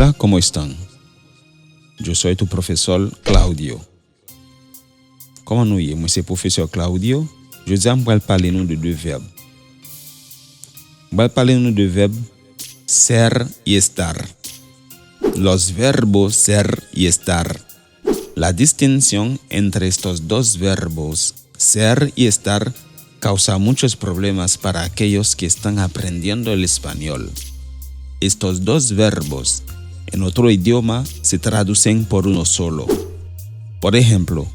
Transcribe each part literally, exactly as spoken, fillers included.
Hola, ¿cómo están? Yo soy tu profesor Claudio. Kòman nou ye? Mwen se pwofesè Claudio. Jodi a, m pral pale nou de de vèb. M pral pale nou de vèb ser y estar. Los verbos ser y estar. La distinción entre estos dos verbos, ser y estar, causa muchos problemas para aquellos que están aprendiendo el español. Estos dos verbos en otro idioma se traducen por uno solo. Por ejemplo,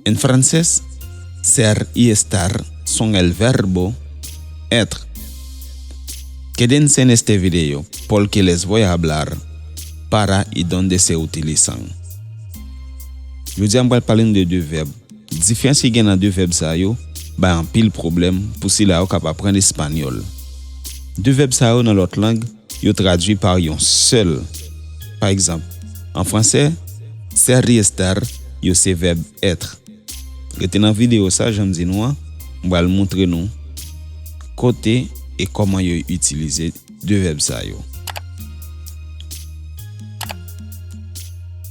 en francés, ser y estar son el verbo être. Quédense en este video porque les voy a hablar para y dónde se utilizan. Jodi a, m pral pale nou de de vèb. Diferans ki gen nan de vèb sa yo bay anpil pwoblèm pou sila yo k ap aprann espanyòl. De vèb sa yo nan lòt lang, yo tradui pa yon sèl. Pa egzanp, an fransè, ser y estar, yo se vèb être. Rete nan videyo sa, jan m di nou an, m pral montre nou kote e kòman yo itilize de vèb sa yo.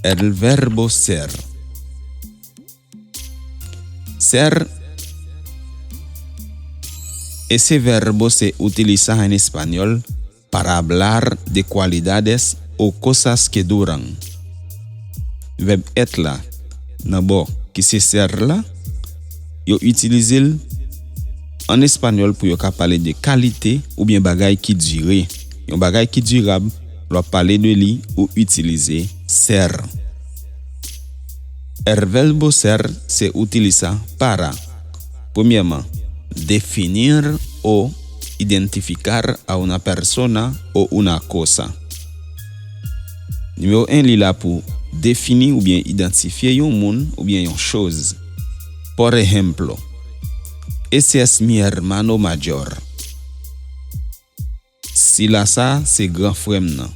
El verbo ser. Ser, ese verbo se utiliza en español para hablar de cualidades o cosas que duran. Vèb être la, nan bò ki se ser la, yo itilize l an espanyòl pou yo ka pale de kalite oubyen bagay ki dire. Yon bagay ki dirab, lè w ap pale de li, ou itilize ser. El verbo ser se utiliza para, premyèman, definir o identificar a una persona o una cosa. Nimewo en, li la pou defini oubyen idantifye yon moun oubyen yon choz. Por ejemplo, ese es mi hermano mayor. Sila sa se gran frè m nan.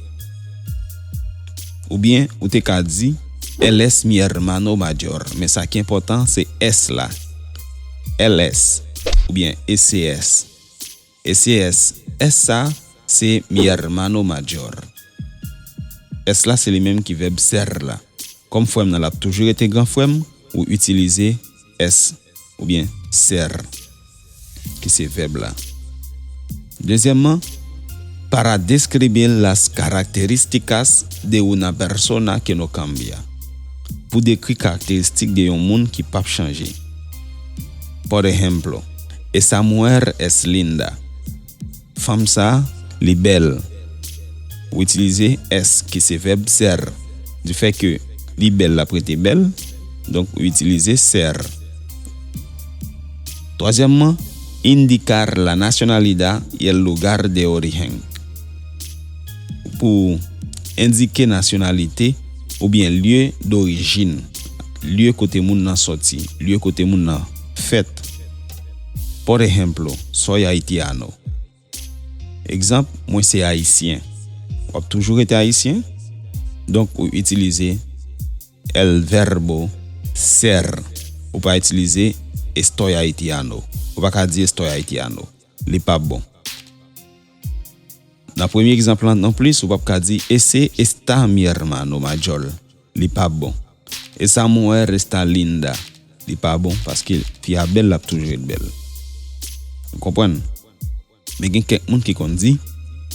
Oubyen, ou te ka di, él es mi hermano mayor. Men sa ki enpòtan, se es la. Él es, oubyen ese es. Ese es, es sa, se mi hermano mayor. Es la, se li menm ki vèb ser la. Kòm frè m nan, l ap toujou rete gran frè m, ou itilize es oubyen ser, ki se vèb la. Dezyèmman, para describir las características de una persona que no cambia. Pou dekri karakteristik de yon moun ki p ap chanje. Por ejemplo, esa mujer es linda. Fanm sa a, li bèl. Ou itilize es, ki se vèb ser. Difè ke li bèl, l ap rete bèl. Donk, ou itilize ser. Twazyèmman, indicar la nacionalidad y el lugar de origen. Pou endike nasyonalite oubyen lye dorijin, lye kote moun nan sòti, lye kote moun nan fèt. Por ejemplo, soy haitiano. Egzanp, mwen se ayisyen. W ap toujou rete ayisyen. Donk, ou itilize el verbo ser. Ou pa itilize estoy haitiano. Ou pa ka di estoy haitiano. Li p ap bon. Nan premye egzanp lan non plis, ou p ap ka di ese esta mi hermano mayor. Li p ap bon. Esa mujer esta linda. Li pa bon, paske fi a bèl, l ap toujou ret bèl. Ou konprann? Men gen kèk moun ki konn di,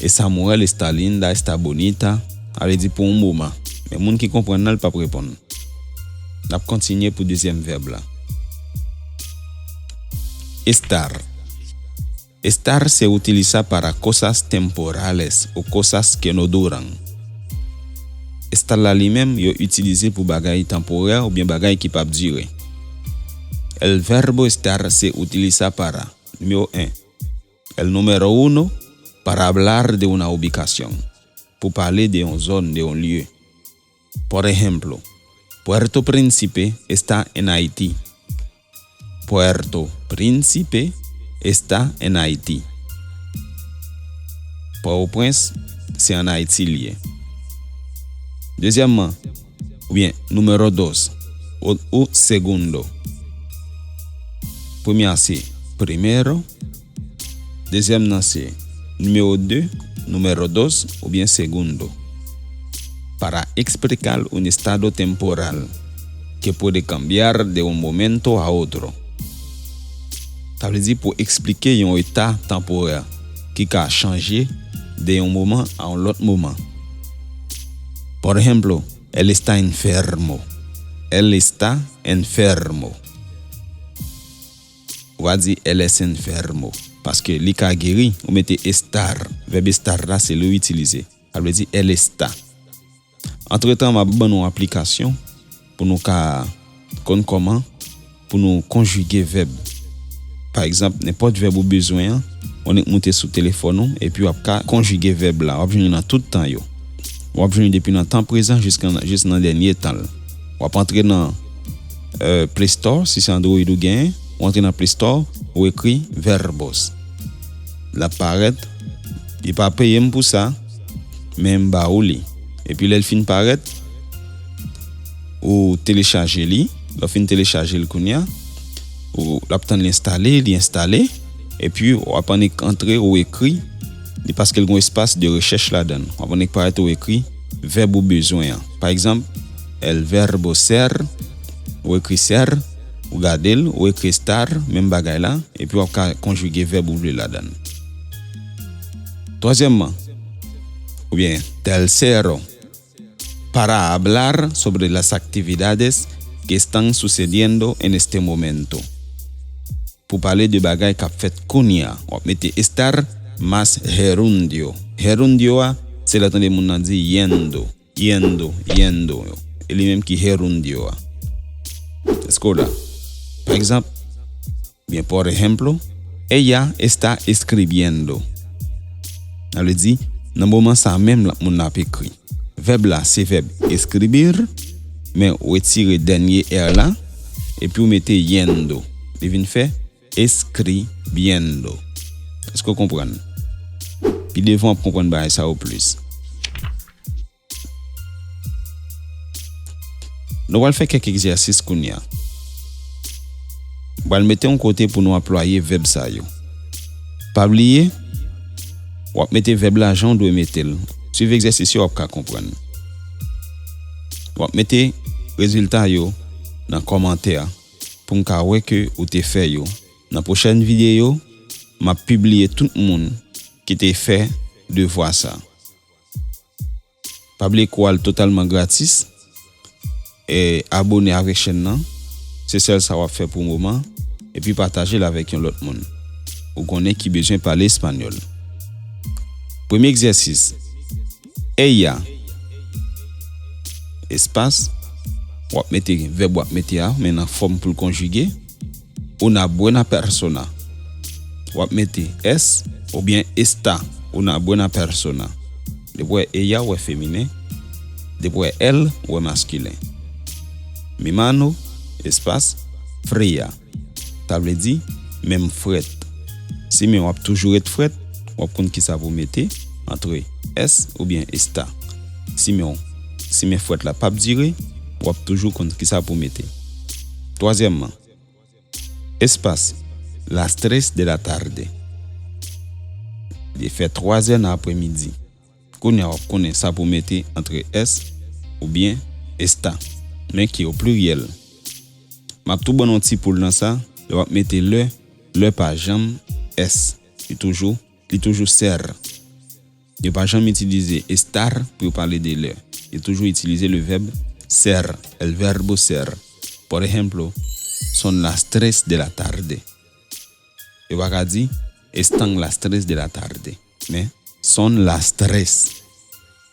esa mujer esta linda, esta bonita, sa vle di pou yon moman. Men moun ki konprann nan, l p ap reponn. N ap kontinye pou dezyèm vèb la. Estar. Estar se utiliza para cosas temporales o cosas que no duran. Estar la li menm, yo itilize pou bagay tanporè oubyen bagay ki p ap dire. El verbo estar se utiliza para, nimewo en, el número uno, para hablar de una ubicación, pou pale de yon zòn, de yon lye. Por ejemplo, Puerto Príncipe está en Haití. Puerto Príncipe está en Haití. Pòtoprens, se ann Ayiti l ye. Dezyèmman, oubyen, número dos, o, o segundo. Premye a se primero, dezyèm nan se nimewo de, número dos, oubyen segundo. para explicar un estado temporal que puede cambiar de un momento a otro. Sa vle di pou eksplike yon eta tanporè ki ka chanje de yon moman a yon lòt moman. Por ejemplo, él está enfermo. Él está enfermo. Ou pa di él es enfermo, paske li ka geri, ou mete estar. Vèb estar la, se li w itilize. Sa vle di él está. Antretan, m ap ban nou aplikasyon pou nou ka konn kòman pou nou konjige vèb. Pa egzanp, nenpòt vèb ou bezwen an, ou annik moute sou telefòn ou, epi w ap ka konjige vèb la. W ap jwenn li nan tout tan yo. W ap jwenn li depi nan tan prezan jiska, jis nan dènye tan l. W ap antre nan, euh, Play Store, si se Android ou genyen, ou antre nan Play Store, ou ekri verbos. L ap parèt, li pa peye m pou sa, men m ba ou li. Epi lè l fin parèt, ou telechaje li. Lè w fin telechaje l kounye a, ou, l ap tann li enstale, li enstale. Epi w ap annik antre, ou ekri li paske l gen yon espas de rechèch ladan l. W ap annik parèt, ou ekri vèb ou bezwen an. Pa egzanp, el verbo ser, ou ekri ser, ou gade l, ou ekri estar, menm bagay la, epi w ap ka konjige vèb ou vle ladan l. Twazyèmman, oubyen tercero, para hablar sobre las actividades que están sucediendo en este momento. Pou pale de bagay k ap fèt kounye a, w ap mete estar más gerundio. Gerundio a, se lè w tande moun nan di yendo, yendo, yendo. E li menm ki gerundio a. Èske w la? Pa egzanp, Bien, por ejemplo, ella está escribiendo. Sa vle di, nan moman sa a menm la, moun nan ap ekri. Vèb la, se vèb escribir, men ou retire dènye er la, epi ou mete yendo. Li vin fè escribiendo. Èske w konprann? Pi devan, w ap konprann bagay sa yo plis. Nou pral fè kèk egzèsis kounye a. M pral mete yon kote pou nou anplwaye vèb sa yo. Pa bliye, w ap mete vèb la jan w dwe mete l. Swiv egzèsis yo, w ap ka konprann. W ap mete rezilta yo nan kòmantè pou m ka wè ke ou te fè yo. Nan pwochèn videyo, m ap pibliye tout moun ki te fè devwa sa. Pa bliye kou a l totalman gratis. E abone avèk chèn nan. Se sèl sa w ap fè pou moman. Epi pataje l avèk yon lòt moun ou konnen ki bezwen pale espanyòl. Premye egzèsis. Ella. Espas. W ap mete vèb w ap mete a, men nan fòm pou l konjige. Una buena persona. W ap mete es oubyen está una buena persona. Depi w wè ella, w wè feminen. Depi w wè él, w wè maskilen. Mi mano, espas, fría. Sa vle di, men m frèt. Si men w ap toujou ret frèt, w ap konn kisa pou w mete antre es oubyen está. Si men w, si men frèt la p ap dire, w ap toujou konn kisa pou w mete. Twazyèmman, espas, las tres de la tarde. Li fè twazè nan aprèmidi. Kounye a w ap konnen sa pou w mete antre es oubyen está, men ki o pliryèl. M ap tou ban nou yon ti poul nan sa, lè w ap mete lè, lè pa janm es. Li toujou, li toujou ser. Yo pa janm itilize estar pou yo pale de lè. Yo toujou itilize le vèb ser, el verbo ser. Por ejemplo, son las tres de la tarde. Yo pa ka di, están las tres de la tarde, men son las tres.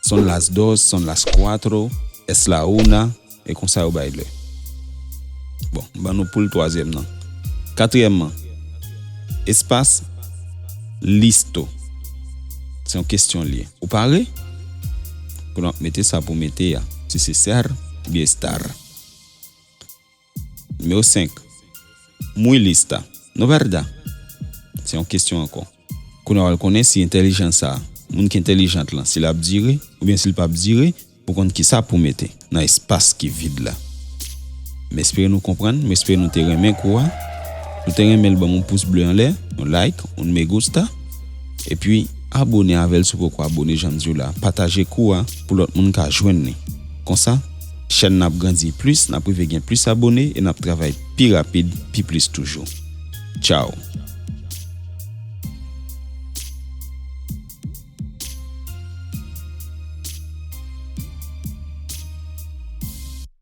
Son las dos, son las cuatro, es la una, e konsa yo bay lè. Bon, m ban nou poul twazyèm nan. Katriyèmman, espas, listo. Se yon kesyon l ye. Ou pare? Pou nou ap mete sa pou mete a. Si se ser oubyen estar. Nimewo senk. Muy lista. No verdad? Se yon kesyon ankò. Kounye a w al konnen si entèlijans sa a, moun ki entèlijant lan, si l ap dire oubyen si l p ap dire, pou konn kisa pou mete nan espas ki vid la. M espere nou konprann, m espere nou te renmen kou a. Si w te renmen l, ban m yon pous ble anlè, yon like, yon me gusta. Epi, abone avè l si w poko abone, jan m di w la. Pataje kou a pou lòt moun ka jwenn li. Konsa, chèn nan ap grandi plis, n ap rive gen plis abone e n ap travay pi rapid, pi plis toujou. Tchao!